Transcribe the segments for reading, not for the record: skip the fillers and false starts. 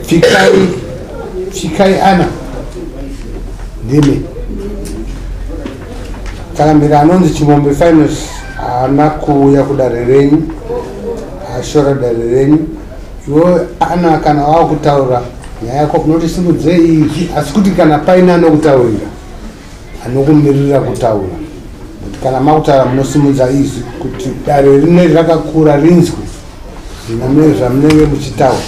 Pfikai, Pfikai Ana ndimi. Changamire anonzi Chimombe Finals haana kuuya kudare renyu, ashora dare renyu. Iwe Ana kana wakutaura nyaya yako unoti simudzei izvi, asi kuti kana paine anokutaurira anokumirira kutaura, kuti kana makutaura munosimudza izwi kuti dare rineri rakakura rinzwe zvamunenge muchitaura.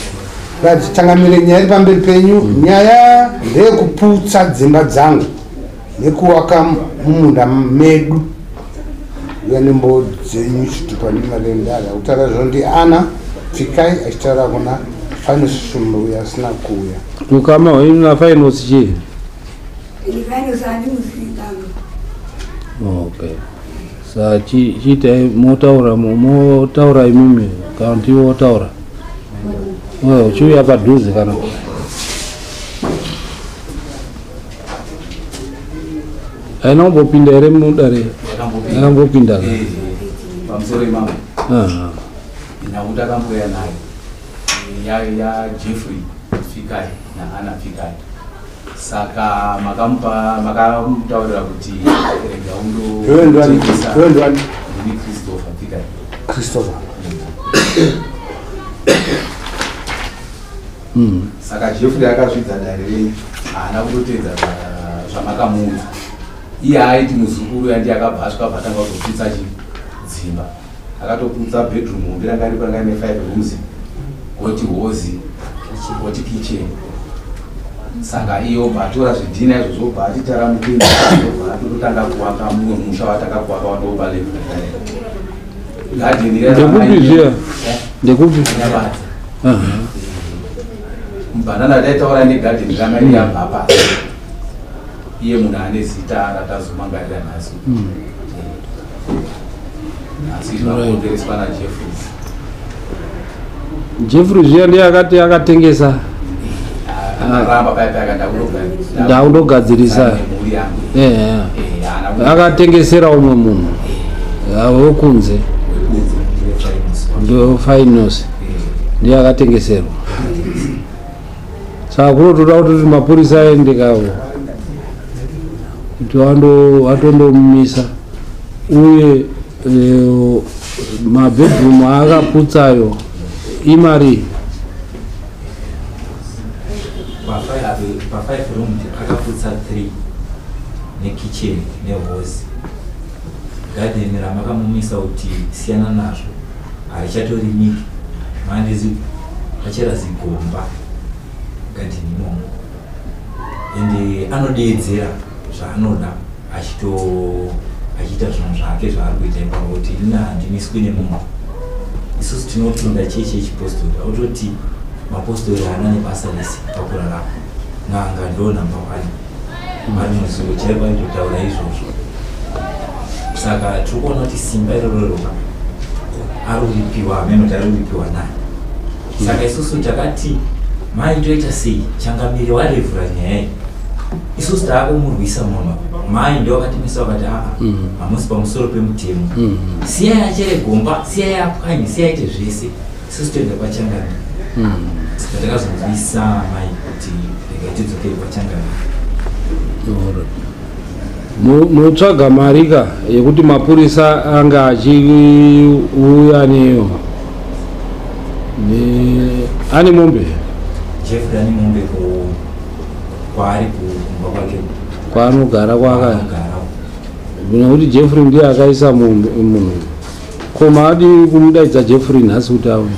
Right, changamire, nyaya iri pamberi penyu, nyaya ndeyekuputsa dzimba dzangu nekuwaka mumunda medu. Uya nembo dzenyu chitupa nemarendara kutaura zvo ndi Ana Pfikai achitaura kuna Finals Shumba uyo asina kuuya. Ukama hwenyu naFinals chii? Okay. Sa chiitai motaura motaura imimi kana kuti iwe wotaura. Oyo uchiuya padhuze kana. Haina kumbopinda here mudare? Yakambopinda. Pamusoro imamo. Nhau takamboya nayo ya Jeffrey Pfikai naAnna Pfikai. Saka makamupa makamutaurira kuti rega undotengesa. Ndini Christopher Pfikai. Christopher. Saka Jeffrey akazvidza dare renyu, haana kutotedza zvamakamuudza. Iye aiti muzukuru yandi akabva asvika patanga kutoputsa dzimba. Akatoputsa bedroom hombe ranga riri ranga rine 5 rooms, goti hozi, goti kitchen. Saka iye obva atora zvidhina izvozvo obva atitara mupinda obva atototanga kuvaka mumwe musha watakakuvaka watoopa level. Garden Ndekupi zviya? Ndekupi? Nyabadza. Mubhanana taitaura negarden ramai yabva pasi. Iye munhu ane zita ratazomangarira nhasi. Asi zvakonzereswa naJeffreys. Jeffrey zviya ndiye akati akatengesa. Akaramba paya paya akati ndakundogadzirisa mhuri yangu. Akatengesera umwe munhu wekunze ndo Finals ndiye akatengeserwa. Saka kunotoda kuti mapurisa aende kavo kuti vatondomumisa. Uye mabedroom aakaputsayo imari pa 5 room akaputsa 3 nekitchen nehozi. Garden ramakamumisa kuti siyana nazvo harichatorimiki, mandezi pachera zigomba garden imomo, ende anodeedzera zvaanoda achiita zvinhu zvake zvaari kuita ipapo kuti ini handimiswi nemunhu. Isusu tinopinda chechi yechipostori, autoti mapostori haana nebasa rese pakurarama, n'anga ndo namba 1 vari muzivo chaivo vaitotaura izvozvo. Saka tiri kuona kuti simba iroro roka aruripiwa hameno kuti aruripiwa nani. Saka isusu takati mai toita sei, changamire warevhura nyaya iyi, isusu taakumurwisa munhu. Mai ndo vakatimisa vakati aa hamusi pamusoro pemutemo, siyai achere gomba, siyai apwanye, siyai aite zvese, isusu toenda kwachangamire. Saka takazonzwisa mai kuti rega tidzokere kwachangamire. Mutsvaga mari ka yekuti mapurisa anga achiuya neyo ane mombe. Jeffrey ane mombe kwaari kumba kwake kwaanogara kwaka nekuti Jeffrey ndiye akaisa munhu. Ko maadi kumudaidza Jeffrey nhasi kuti auye?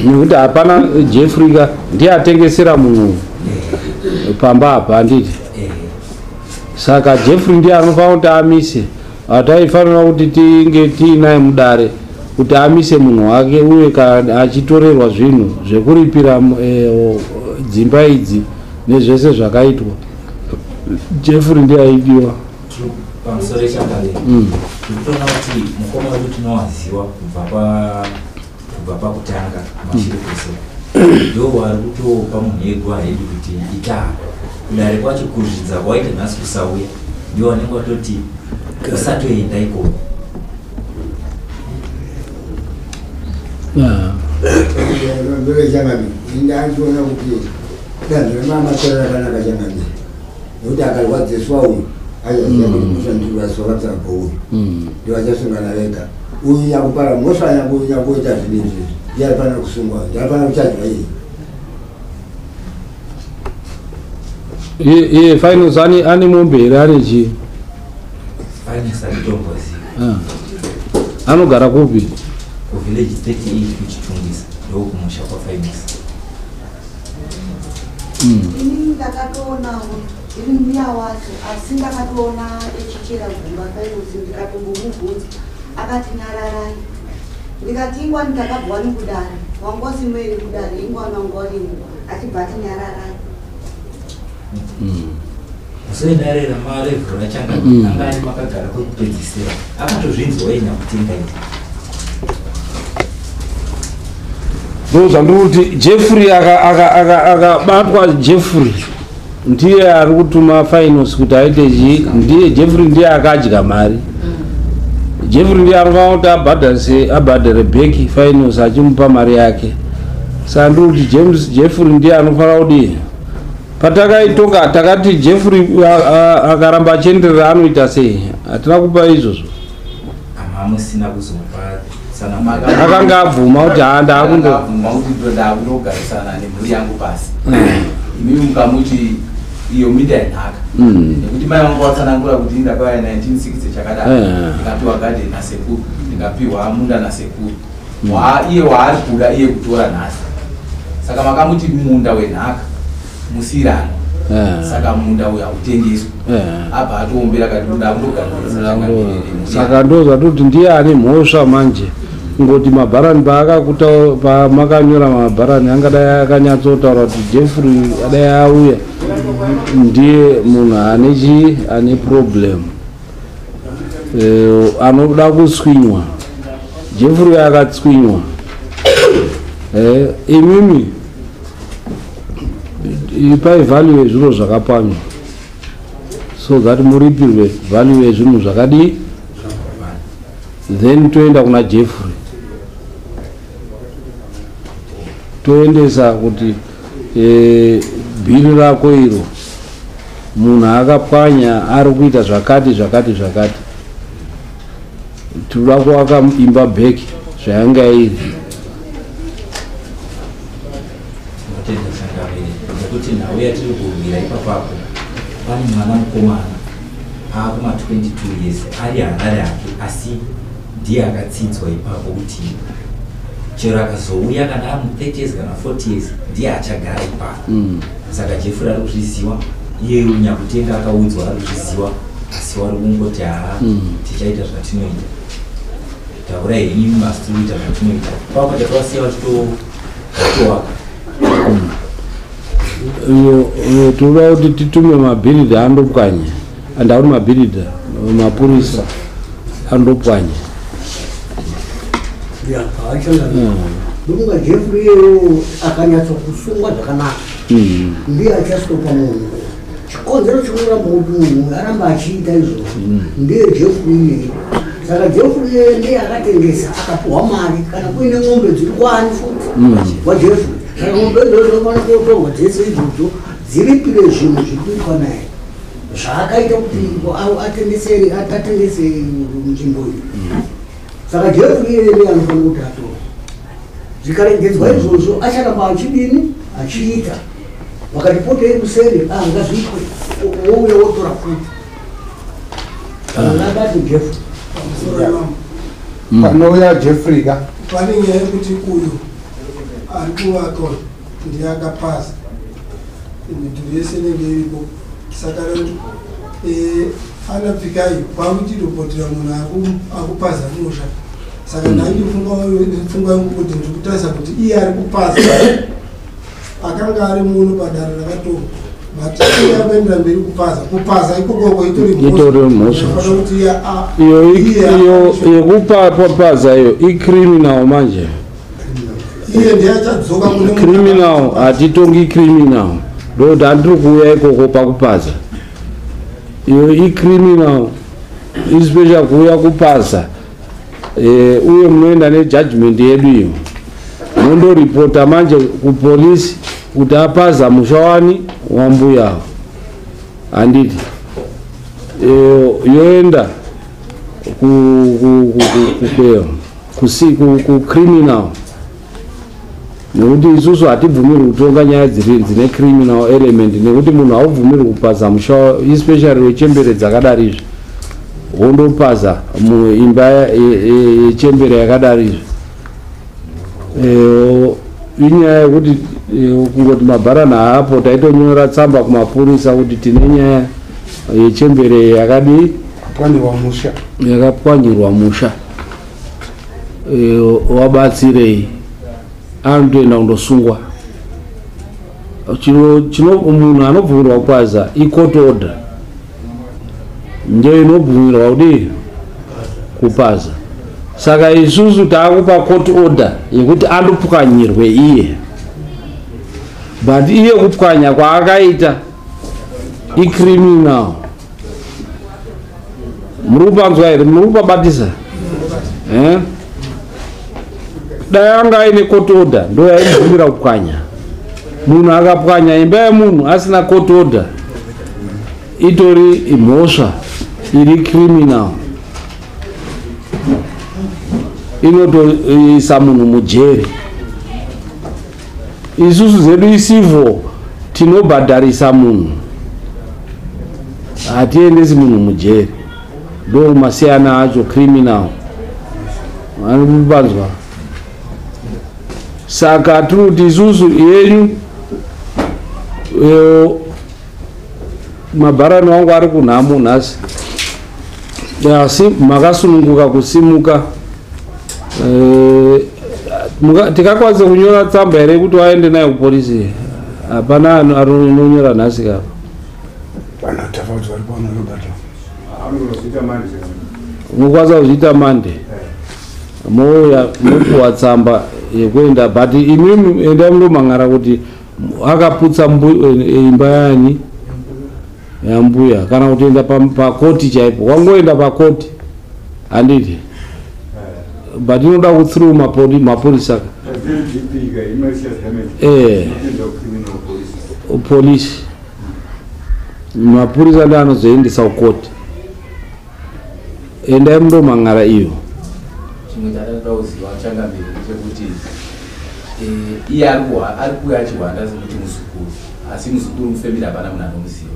Nekuti hapana Jeffrey ka ndiye atengesera munhu pamba apa handiti? Saka Jeffrey ndiye anofanira kuti amise. Hataifanira kuti tinge tiinaye mudare kuti amise munhu wake uye kana achitorerwa zvinhu zvekuripira dzimba idzi nezvese zvakaitwa. Jeffrey ndiye aidiwa. Pamusoro echangamire, ndikutoona kuti mukoma wedu tinowaziwa kubva pakutanga mashure kwese ndo vari kutopa munhu ego ahedu kuti ita kudare kwacho kuzvidza kwaita nhasi kusauya, ndio vanenge vatoti usatoenda ikoko. Changamire, indachiona kuti danho remamatora rakanaka changamire, nekuti akarwadziswa uyu achaziva kuti mhosva ndirwadziswa pamusana pouyu, ndivachasungana vega. Uyu nyakupara mhosva nyakuita zvinhu izvi ndiye arifanira kusungwa, ndiye arifanira kuchajwa iye. Iye Finance ane mombe here, ane chii? Finance atitomboziva. Anogara kupi? Kuvillage 38 kuChitungwiza, ndokumusha kwaFinance. Inini ndakatoonawo iri mbuya wacho, asi ndakatoona echichera gumba Finance, ndikatombomubvunza akati nyararai. Ndikati ingwani takabva wani kudare, wanga usimo here kudare? Ingwani wanga urimo, achibva ati nyararai. Musoendarera marevhura changamire, anga ari makagara kwekupedzisira, akatozvinzwa inyakutenga iti. Ndo zvandiri kuti Jeffrey akabatwa. Jeffrey ndiye ari kutuma Finance kuti aite chii? Ndiye Jeffrey, ndiye akadya mari. Jeffrey ndiye anofanira kuti abhadharise, abhadhare back Finance achimupa mari yake. Saka ndiri kuti James Jeffrey ndiye anofanira kudii? Patakaitonga takati Jeffrey akaramba achienderera anoita sei? Hatina kupa izvozvo. Ama musina kuzopa tsana. Akanga abvuma kuti haa, ndaakundo Abvuma kuti ndo ndaakundogarisana nemhuri yangu pasi. Imimi mukamuti iyo minda yenhaka, nekuti mai vangu vatsanangura kuti ndakauya 1960 chakadai, ndikapiwa gadheni nasekuru, ndikapiwa munda nasekuru. Iye waari kuda iye kutora nhasi, saka makamuti munda wenhaka musiyirano. Saka munda uyu hautengeswi. Abva atoombera kati ndakundogadzirisa. Saka ndo zvatoti ndiye ane mhosva manje. Kungoti mabharani paakakuta, pamakanyora mabharani angadai akanyatsotaura kuti Jeffrey adai auya, ndiye munhu ane chii, ane problem, anoda kuswinywa. Jeffrey akatswinywa. Imimi ipai value yezviro zvakapanywa so that muripirwe value yezvinhu zvakadii, then toenda kuna Jeffrey, toendesa kuti bhiri rako iro munhu akapwanya ari kuita zvakati zvakati zvakati, tinoda kuvaka imba back zvayanga iri. Tinotenda changamire, nekuti nhau yatiri kurwira ipapapo pane mwana mukomana aakuma 22 years ari Harare hake, asi ndiye akatsidzwa ipapo kuti chero akazouya kana ari mu30 years kana 40 years ndiye achagara ipapo. Saka Jeffrey ari kuzviziva, iye nyakutenga akaudzwa ari kuzviziva, asi wari kungoti haa, tichaita zvatinoita, taurai henyu, asi tiri kuita zvatinoita papo tatowasiya vachitowaka. Iyo tinoda kuti titume mabhiridha andopwanya, andauri mabhiridha, mapurisa andopwanya. Ndokunga Jeffrey iyeyo akanyatsokusungwa zvakanaka, ndiye achastopa munhu. Chikonzero chinoramba kuti munhu aramba achiita izvozvo ndiye Jeffrey iyeye. Saka Jeffrey iyeye ndiye akatengesa akapiwa mari. Kana kuine ng'ombe dziri kwani futi waJeffrey, saka ng'ombe idzodzo dzinofanira kutorwa dzese idzodzo dziripire zvinhu zviri kuitwa naye, zvaakaita kuti atengese nzvimbo iyi. Saka Jeffrey iyeye ndiye anofanira kuti atorwe. Zvikaregedzwa izvozvo acharamba achidini, achiita. Vakati potei kuseri, ah, ngazviitwe, wouya wotora futi kana ngabati Jeffrey. Panouya Jeffrey ka. Pane nyaya yekuti uyu ari kuvaka ndiye akapasa midhuri yese inenge iripo, saka rekuti anapfikai kwakuchitopotera munhu akupaza musha. Saka ndaindifunga pfungwa yangu kuti ndiri kutarisa kuti iye ari kupaza akanga ari muno padare rakatorwa, but iye akuendera mberi kupaza, kupaza ikokoko itori Itori mhosva. Fanira kuti iye Iyo iye iyo yekupapaza iyo icriminal manje. Iye ndiye achadzoka kune munhu Criminal, hatitongi criminal. Ndokuti handiri kuuya ikoko pakupaza iyo icriminal, especially kuuya kupaza. Uye munoenda nejudgment yedu iyo. Mondoripota manje kupolisi kuti apaza musha wani wambuya, handiti? Yoenda kucriminal, nekuti isusu hatibvumirwi kutonga nyaya dzine criminal element, nekuti munhu haubvumirwi kupaza musha, especially wechembere dzakadari izvi, wondopaza muimba yechembere yakadari izvi. Inyaya yekuti kungoti mabharana haapo, taitonyora tsamba kumapurisa kuti tine nyaya yechembere yakadii, Pwanyirwa musha. Yakapwanyirwa musha, wabatsirei. Anotoenda kundosungwa. Chino munhu anobvumirwa kupaza icourt order, ndio inobvumirwa kudii, kupaza. Saka isusu taakupa court order yekuti andopwanyirwe iye, but iye kupwanya kwaakaita icriminal. Muri kupanzwa here? Muri kupabatisa, eh? Dai anga aine court order, ndo yaimubvumira kupwanya. Munhu akapwanya imba yemunhu asina court order, itori mhosva iri criminal, inotoisa munhu mujeri. Isusu zedu icivil, tinobhadharisa munhu, hatiendesi munhu mujeri. Ndo masiyana acho, criminal anopanzwa. Saka tiri kuti isusu yenyu, mabharani wangu ari kunhamo nhasi, asi makasununguka kusimuka. Tikakwanisa kunyora tsamba here kuti waende nayo kupolisi? Hapana anonyora nhasi kapa. Vana tafauti vari pano, Robert. Unokwanisa kuzviita mande, mouya mopuwa tsamba yekuenda, but imimi endai mundomang'ara kuti akaputsa imba yani, yambuya, kana kutoenda pakoti chaipo. Wangoenda pakoti, handiti? But inoda kuthrough mapurisa ka. Polisi, mapurisa ndo anozoendesa kukoti. Endai mundomang'ara iyo. Chimwe chandinoda kuziva, changamire, ndechekuti iye ari kuuya achihwanda sekuti muzukuru, asi muzukuru mufamily hapana munhu anomuziva,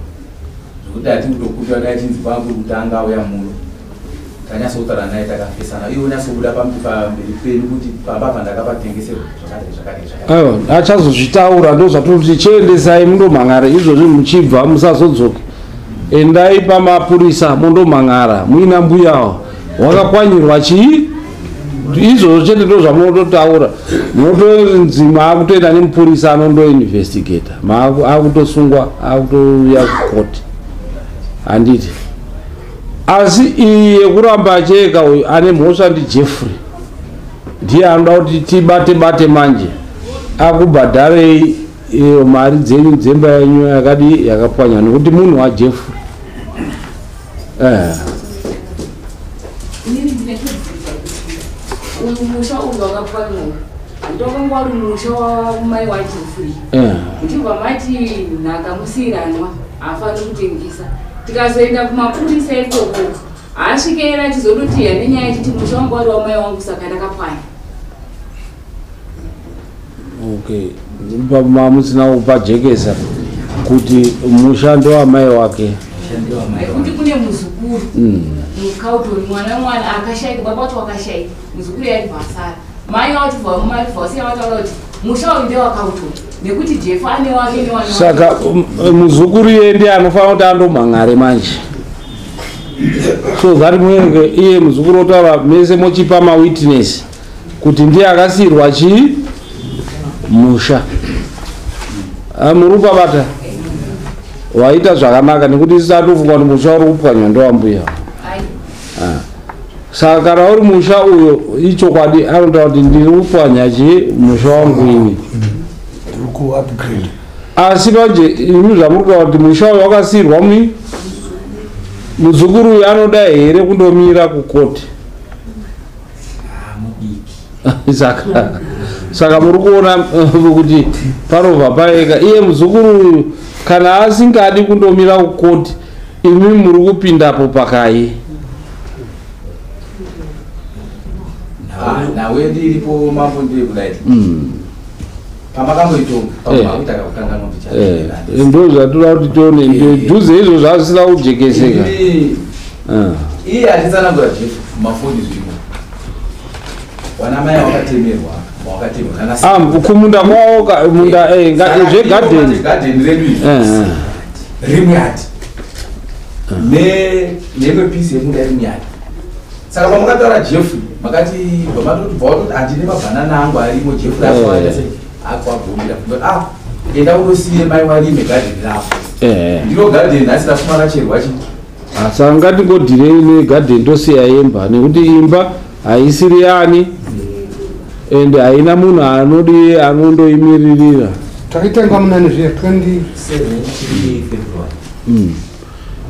zvekuti hati kutokumbira dai chinzi kwangu kuti anga auya muno, tanyatsotaura naye takafesana, iye unyatsobuda pamberi pedu kuti pamba pandakapatengeserwa zvakati zvakati zvakati. Aiwa, achazozvitaura. Ndo zvatoti chiendesai mundomang'ara izvozvi, muchibva musazodzoke. Endai pamapurisa mundomang'ara muina mbuyawo wakapwanyirwa chii, izvozvo chete ndo zvamunototaura. Munotonzi maakutoenda nemupurisa anondoinvestigata, akutosungwa, akutouya kukoti, handiti? Asi iyi yekuramba acheka, uyu ane mhosva ndiJeffrey, ndiye anoda kuti tibate bate manje, akubhadharei iyo mari dzenyu dzemba yenyu yakadi, yakapwanywa, nekuti munhu waJeffrey, eh. Inini ndine kubvunza kuti uyu musha uyu wakapwanywa, ndokanga uri musha wamai waJeffrey? Ndibva mati nhaka musiyiranwa, haafaniri kutengesa. Tikazoenda kumapurisa ikoko, haasvike era achizodotiya nenyaya yechiti musha wangu wari wamai wangu, saka ndakapwanya. Okay, mamusina kupajekesa kuti musha ndowamai wake. Nekuti kune muzukuru muCalton, mwana akashaika, baba wacho wakashaika, muzukuru yaibva asara, mai vacho bva vasiya vataura kuti musha uyu ndewaCalton nekuti Jeff ane wake newana. Saka muzukuru iye ndiye anofanira kuti andomhang'are manje, so that muenge iye muzukuru otaura, mese mochipa mawitness kuti ndiye akasiyirwa chii, musha. Muri kupabata, waita zvakanaka, nekuti isu tatofunga kuti musha uri kupwanywa ndowambuya. Ai. Saka kana uri musha uyo, ichokwadi anotaura kuti ndiri kupwanya chii, musha wangu ini. Tiri kuupgrade. Asi manje imi zvamuri kutaura kuti musha uyu wakasiyirwa muzukuru uyu, anoda here kundomira kukoti? Mudiki. Saka muri kuona kuti parovha paeka iye muzukuru uyu kana asingadi kundomira kukoti, imi muri kupindapo pakai. Nawe ndiripo mambo ndiri kudai. Pamakamboitonga pamakuita kakukanganwa kuti ndo zvatoda kuti tione dhuze izvo zvasina kujekeseka. Iye atitsanangura Jeff mafoni zvirimo. Wana mai wakatemerwa wakatemerwa kumunda kwawo munda zvegadheni gadheni redu izvi rimwe yard neimwe piece yemunda iri muyard. Saka pamakataura Jeffrey makati bvamatoti bva watoti handine mabhanana angu arimo. Jeffrey akwaita sei akwagomera ah enda undosiye mai warime gadheni rako. Ndiro gadheni nhasi rafuma racherwa chi. Saka ngatingodhirei negadheni tosiya imba, nekuti imba haisiri yani ende haina munhu anodi anondoimiririra. Takaitenga munani zviya 20 February.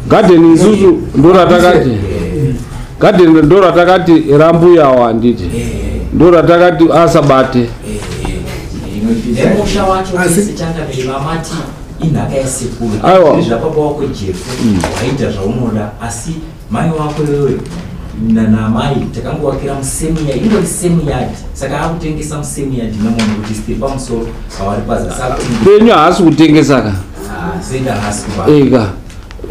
Gadheni isusu ndoratakati, gadheni ndoratakati rambuyawo, handiti? Ndoratakati asabate. Nemusha wacho sechangamiri vamati inhaka yasekuru. Aiwa. Zvapapa wako Jefu waita zvaunoda, asi mai wako iwewe namai takangovakira musame yard, ingori same yard, saka akutengesa musame yard nemunhu kuti stiri pamusoro avari pazasi. Penyu haasi kutengesa ka? Senda haasi kuva. Eka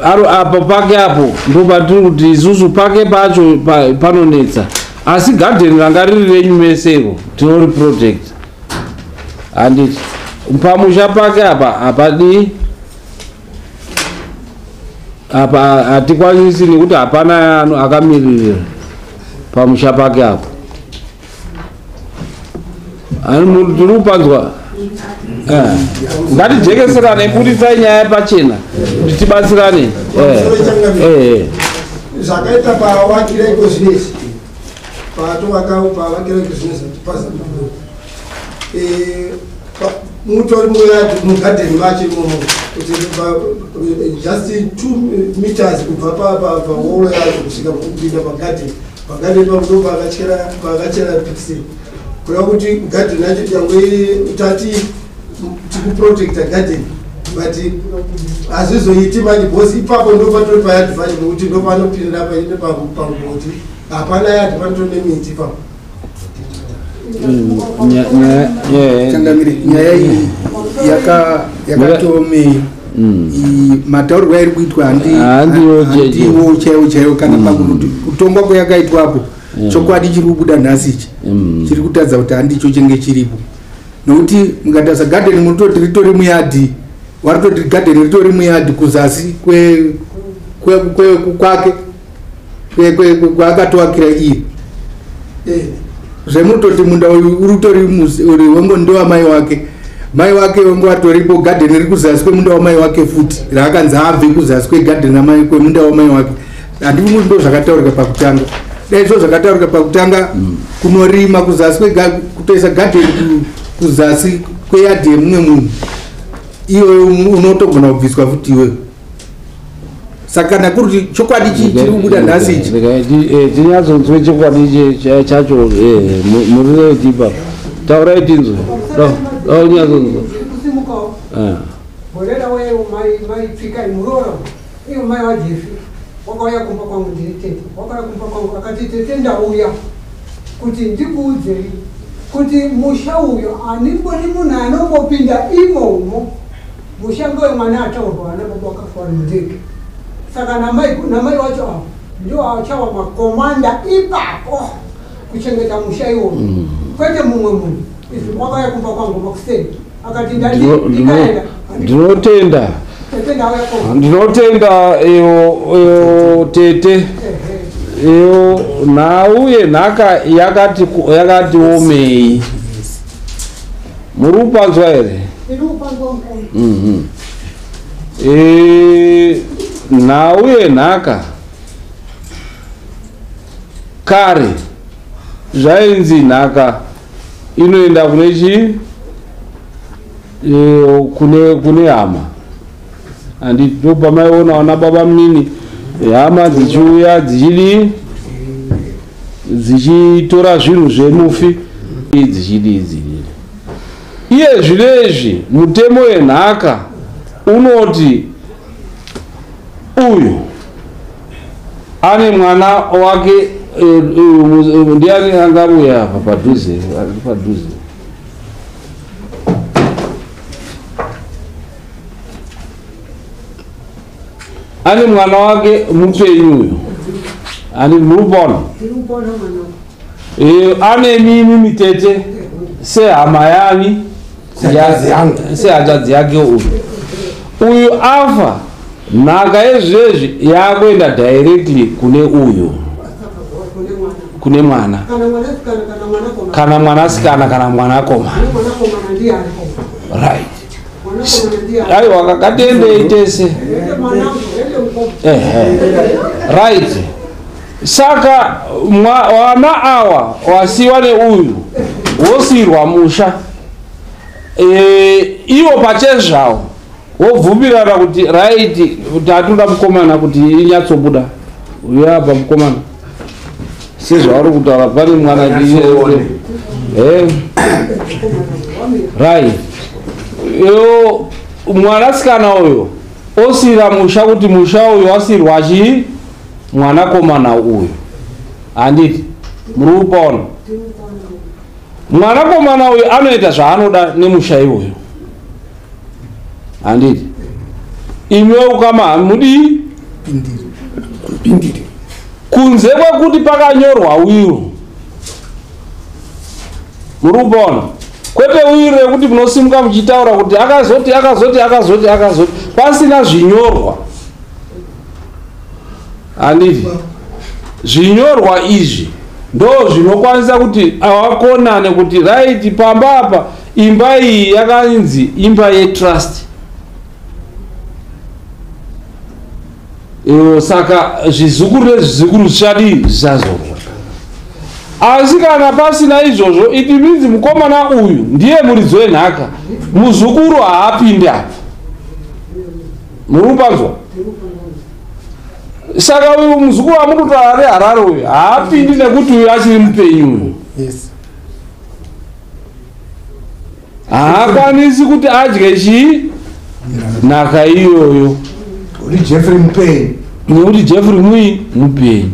aro apa pake apo ndopatiri kuti isusu pake pacho panonetsa, asi gadheni ranga riri renyu meseko tinori protect, handiti? Pamusha pake apa hapadi, apa hatikwanisi nekuti hapana akamiririra pamusha pake apo. Ani tiri kupanzwa? Ngatijekeserane, budisai nyaya pachena kuti tibatsirane. Zvakaita pavakira iko zvinezvi, patovaka pavakira iko zvinezvi pazamburo mutori muyard mugadheni macho imomo kuti just 2 meters kubva pawall yacho kusvika kupinda pagadheni. Pagadheni papo ndo pakachera pixel, kureva kuti gadheni yacho yangwe tati tikuprotecta gadheni, but hazvizoiti manje because ipapo ndo patori payard pacho, nekuti ndo panopinda paine pamugoti, hapana yard, panotori nemiti ipapo. Changamire, nyaya iyi yakatome mataurirwo airi kuitwa Handiwo. Handiwo chaiwo chaiwo kana pakuti kutongwa kwayakaitwapo. Chokwadi chiri kubuda nhasi ichi chiri kutaridza kuti handicho chenge chiripo, nokuti mukatarisa gadheni munototi ritori muyard, waritoti gadheni ritori muyard kuzasi kwake kwaakatoakira iye. Zvemutoti munda uyu uri uri wengo ndewamai wake, mai wake wengo atoripo, gadheni riri kuzasi kwemunda wamai wake futi, raakanzi abve kuzasi kwegadheni ramai kwemunda wamai wake. Handii ndo zvakataurika pakutanga? Dai zvo zvakataurika pakutanga, kunorima kuzasi kutoisa gadheni kuzasi kweyard yemumwe munhu, iwe unotogona kubviswa futi iwewe. Saka kana kuri kuti chokwadi chiri kubuda nhasi ichi Tinyatsonzwe chokwadi chacho. Murirei ipapo, taurai tinzwe, daunyatsonzwa. Kusimukawo gore rauya mai Tsika muroora, iyo mai waJefi, wakauya kumba kwangu. Ndiri tete. Wakauya kumba kwangu akati, "Tete, ndauya kuti ndikuudzei kuti musha uyo handimboni munhu anombopinda imomo. Musha ngewemwana ataurwa, ana baba wakafa vari mundege, saka namai wacho avo ndio achawa makomanda ipapo kuchengeta musha iwowo, kwete mumwe munhu." Izvi wakauya kumba kwangu makuseni akati ndikaenda. Ndinotenda. Tete, ndauya ko. Ndinotenda iyo tete. Iyo nhau yenhaka yakati omei. Muri kupanzwa here? Iri kupanzwa, mukoma. Nhau yenhaka kare zvainzi nhaka inoenda kune chii? Kune hama, handiti? Ndopamaiona vana baba munini, hama dzichiuya dzichidii, dzichitora zvinhu zvemufi. Dzichidii dzidii. Iye zvinezvi mutemo wenhaka unoti uyu ane mwana wake, ndiani angauya apa padhuze, ari padhuze. Ane mwana wake mupenyu uyu, ani murupona, ane mimi mitete sehama yani sehanzvadzi yake uyu. Uyu afa, nhaka yezvezvi yakuenda directly kune uyu, kune mwana, kana mwanasikana kana mwanakomana. Right. Aiwa, kakatendei tese. Right. Saka wana awa wasiwa neuyu wosiyirwa musha, ivo pachezvavo wobvumirana kuti right, tatoda mukomana kuti inyatsobuda. Uya apa mukomana sezvauri kutaura pane mwana, right. Yo mwanasikana uyo osiyira musha kuti musha uyu wasiyirwa chii, mwanakomana uyu, handiti muri kupaona? Mwanakomana uyu anoita zvaanoda nemusha iwoyo, handiti? Imwe ukama hamudii kunze kwekuti pakanyorwa wiru, muri kupaona? Kwete wiru rekuti munosimuka muchitaura kuti akazoti akazoti akazoti akazoti pasina zvinyorwa, handiti? Zvinyorwa izvi ndo zvinokwanisa kuti awakonane kuti right, pamba apa imba iyi yakanzi imba yetrust, saka zvizukuru nezvizukuru zvichadii, zvisazorwa. Asi kana pasina izvozvo, it means mukomana uyu ndiye muridzi wenhaka, muzukuru haapindi apa. Muri kupanzwa? Saka uyu muzukuru amuri kutaura reHarare uyu haapindi nekuti uyu achiri mupenyu uyu. Haakwanisi kuti adye chii, nhaka iyoyo. Kuti Jeffrey mupenyu. Nekuti Jeffrey mupenyu.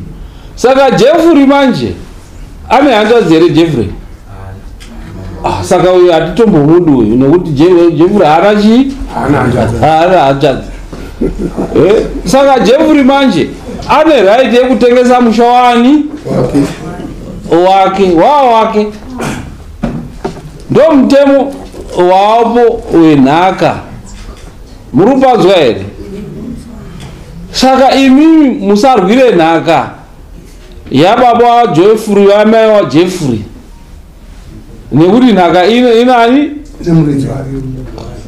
Saka Jeffrey manje ane hanzvadzi here Jeffrey? Saka uyu hatitombomudi uyu nekuti Jeffrey haana chii, haana hanzvadzi. Saka Jeffrey manje ane right yekutengesa musha wani wake, wawake. Ndo mutemo wapo wenhaka. Muri kupanzwa here? Saka imimi musarwire nhaka yababa waJeffrey, wamai waJeffrey, nekuti nhaka inani.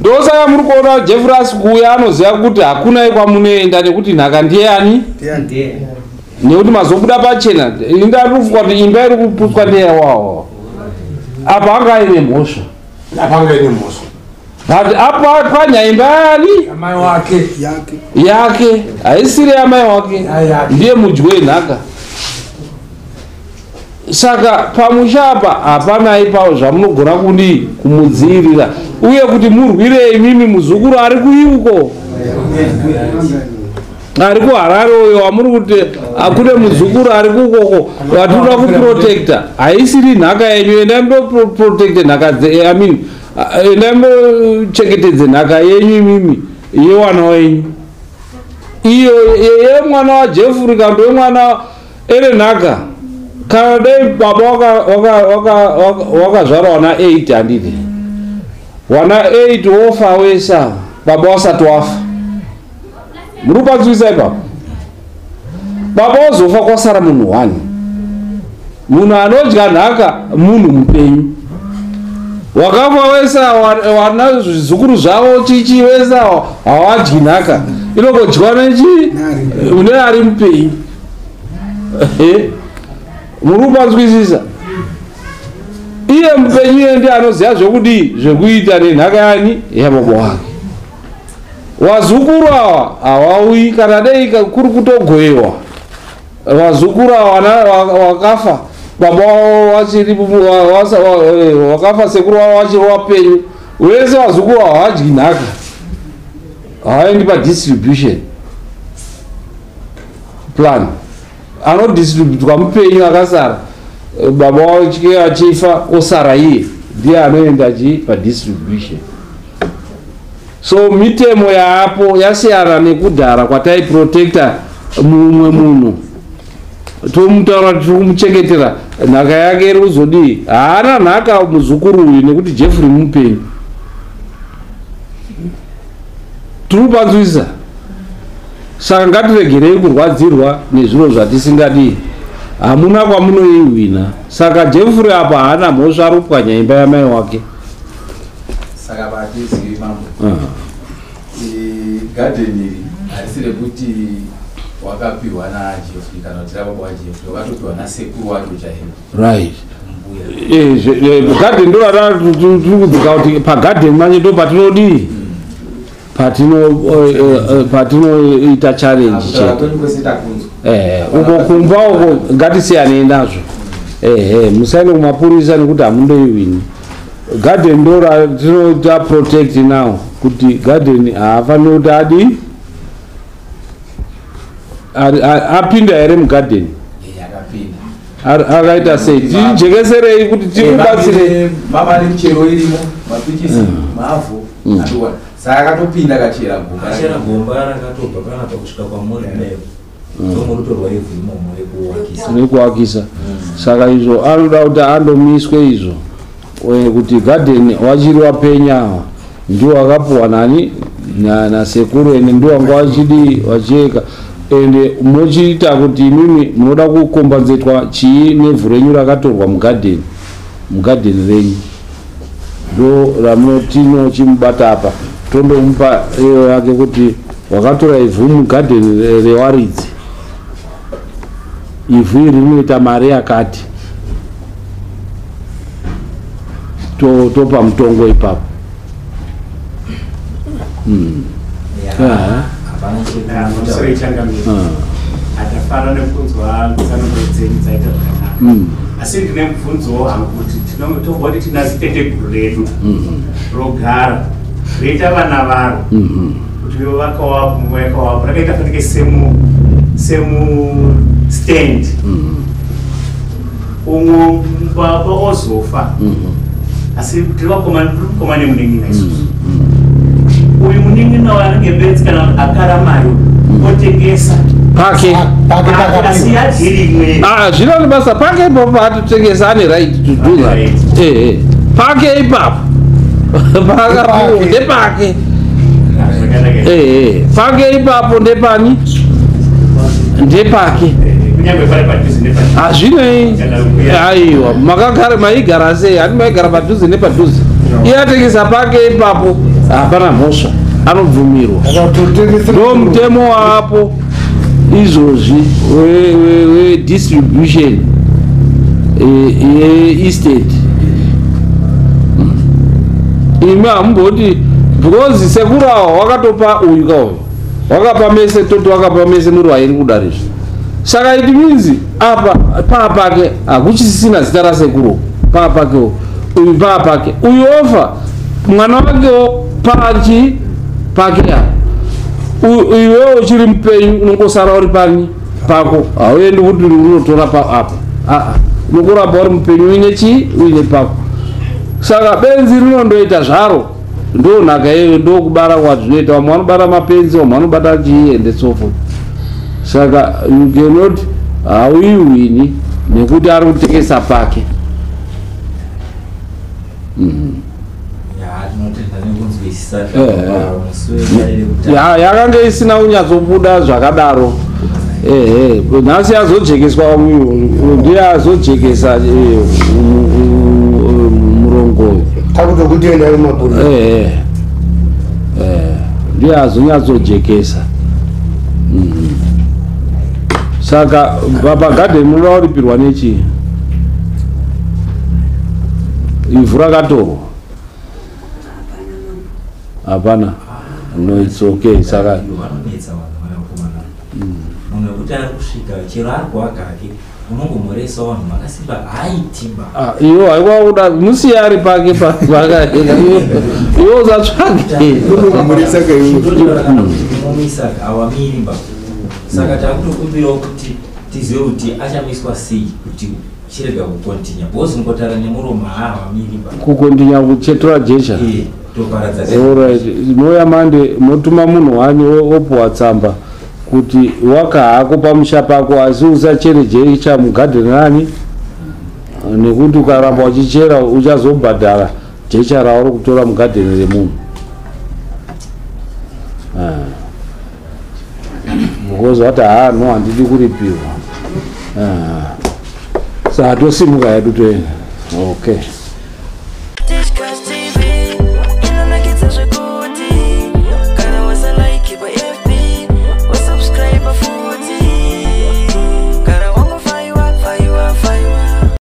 Ndosaka muri kuona Jeffrey asi kuuya anoziva kuti hakuna kwamunoenda nekuti nhaka ndiyani, nekuti mazobuda pachena. Indarufuka kuti imba iri kuputswa ndeyawawa apa anga aine mhosva, apa anga aine mhosva, but apa panya imba yani amai wake yake haisiri yamai wake, ndiye mudyi wenhaka. Saka pamusha apa hapana ipapo zvamunogona kudii kumudzivirira, uye kuti murwire imimi muzukuru ari kuiuko, ari kuHarare uyo wamuri kuti akune muzukuru ari kukoko watinoda kuprotecta, haisiri nhaka yenyu. Endai munoprotecte nhaka, I mean, endai munochengetedze nhaka yenyu imimi yewana wenyu, iyo yemwana waJeffrey kana kuti yemwana ere nhaka. Kana dai baba wakazvara wana 8, handiti wana 8 wofa wesa baba wasati wafa, muri kupanzwisa ipapo? Baba wazofa kwasara munhu 1, munhu anodya nhaka munhu mupenyu. Wakafa wesa wana zvizukuru zvavo chichi wesa hawadyi nhaka, inongodyiwa nechi une ari mupenyu. Muri kupanzwisisa? Iye mupenyu iye ndiye anoziva zvekudii, zvekuita nenhaka yani yababa wake. Wazukuru awa hawauyi kana dei kuri kutogoyewa, vazukuru ava wakafa Baba wavo vachiri wakafa, sekuru wavo vachiri wapenyu, wese vazukuru havadyi nhaka, havaendi padistribution plan. Anodistributwa mupenyu akasara, baba wake achifa osara iye ndiye anoenda chi padistribution. So mitemo yaapo yasiyana nekudhara kwataiprotecta mumwe munhu, tomutaura tiri kumuchengetera nhaka yake iri kuzodii. Haana nhaka muzukuru uyu nekuti Jeffrey mupenyu. Tiri kupanzwisa. Saka ngatiregerei kurwadzirwa nezviro zvatisingadii, hamuna kwamunoihwina. Saka Jeffrey apa haana mhosva, ari kupwanya imba yamai wake. Saka patizivi mambo, gadheni iri harisi rekuti wakapiwa naJeffrey kana kuti rababa waJeffrey, wakatopiwa nasekuru wacho chaivo. Right, gadheni ndo ratiri kudzika kuti pagadheni manje ndo patinodii, patinoita challenge chete. Uko kumba uko ngatisiyanei nazvo. Ehe, musaende kumapurisa nekuti hamundoiwini. Garden ndo ratinoita protect now, kuti garden haafaniri kuti adi apinda here mugarden, akaita sei? Tijekeserei kuti tikubatsirei. Mama nemichero irimo, mapichisi, mavhu, saka akatopinda akachera gomba. Achera gomba rakatobva panapa kusvika kwamuri kudai, tomurutorwa ivhu imomo rekuwakisa. Rekuwakisa. Saka izvo anoda kuti andomiswe izvo, kuti gadheni wachiri wapenya ndiwo akapuwa nani nasekuru, ende ndiwo wanga wachidii wachieka. Ende mochiita kuti imimi munoda kukombanzetwa chii nevhu renyu rakatorwa mugadheni? Mugadheni renyu ndo ramunotinochimubata apa, tondomupa iyo yake kuti wakatora ivhu mugadheni rewaridzi, ivhu iri rinoita mari yakati, topa mutongo ipapo. Atafara nekunzwa tsananguro dzenyu dzaita zvakanaka, asi ndine mubvunzowo hangu kuti tomboti tina ziteteguru redu rogara roita vana varo, kuti vakawapo mumwe yakawapo rakaita fanike semu stand, umwe baba ozofa, asi tiri vakoma nemunin'ina isusu. Uyu munin'ina waanenge benzi kana akaramayo otengesa pake. Asi yadhirimwe. Zvino nebasa pake ipapo paatotengesa, ane right to do that. Ehe, pake ipapo paakapiwa ndepake. Ehe, pake ipapo ndepani? Ndepake. Kunyange pari padhuze nepadhuze? Hazvinei, aiwa. Makagara, maigara sei? Hati maigara padhuze nepadhuze. Iye atengesa pake ipapo, hapana mhosva, anobvumirwa. Ndo mutemo waapo izvozvi wedistribution yeestate. Imi hamumboti because sekuru ava wakatopa uyu kauyu, wakapa mese, toti wakapa mese muri vairi kudari izvi. Saka it means apa paapake hakuchisisina zita rasekuru, paapakewo uyu paapake, uyu ofa, mwana wakewo pachi pake apa. Iwewo uchiri mupenyu unongosara uri pani pako, hauendi kuti unotora apa. Aa, unokuramba uri mupenyu uine chii, uine pako. Saka benzi rinondoita zvaro, ndo nhaka iyoyo, ndo kubara kwazvinoita. Vamwe vanobata mapenzi, vamwe vanobata chii and so forth. Saka you cannot, hauiwini nekuti ari kutengesa pake. Tinotenda nekunzwisisa. Musi Ya, yakanga isina kunyatsobuda zvakadaro. Ehe, nhasi yazojekeswa, uyu ndiye azojekesa murongo uyu. Takutokutenda vemapurisa. Ehe, ndiye azonyatsojekesa. Saka pagadheni munoda kuripirwa nechii? Ivhu rakatorwa hapana. No, it's okay. Saka vanonetsa vanhu vaya vakomana, munhu wekuti ari kusvika chero ari kuwaka hake. Unongomhoresawo vanhu makasimba, haaitiba. Ah, iwo haiwa kuda musiye ari pake pakaenda, iwo usatsvage. Chinotaura kana kuti kumumisa awamirimba. Saka takutokumbirawo kuti tizive kuti achamiswa sei kuti chirega kukontinya, because ngotaura nemuromo haawamirimba. Kukontinya kuchetora jecha? Toparadza. Alright, mouya mande, motuma munhu wani opuwa tsamba kuti waka hako pamusha pako, asi usachere jecha mugadheni rani, nekuti ukaramba uchichera uchazobhadhara jecha rauri kutora mugadheni remunhu. Ah. Because wati, "Haa, no, handidi kuripiwa." Ah. Saka tosimuka yedu toenda. Okay.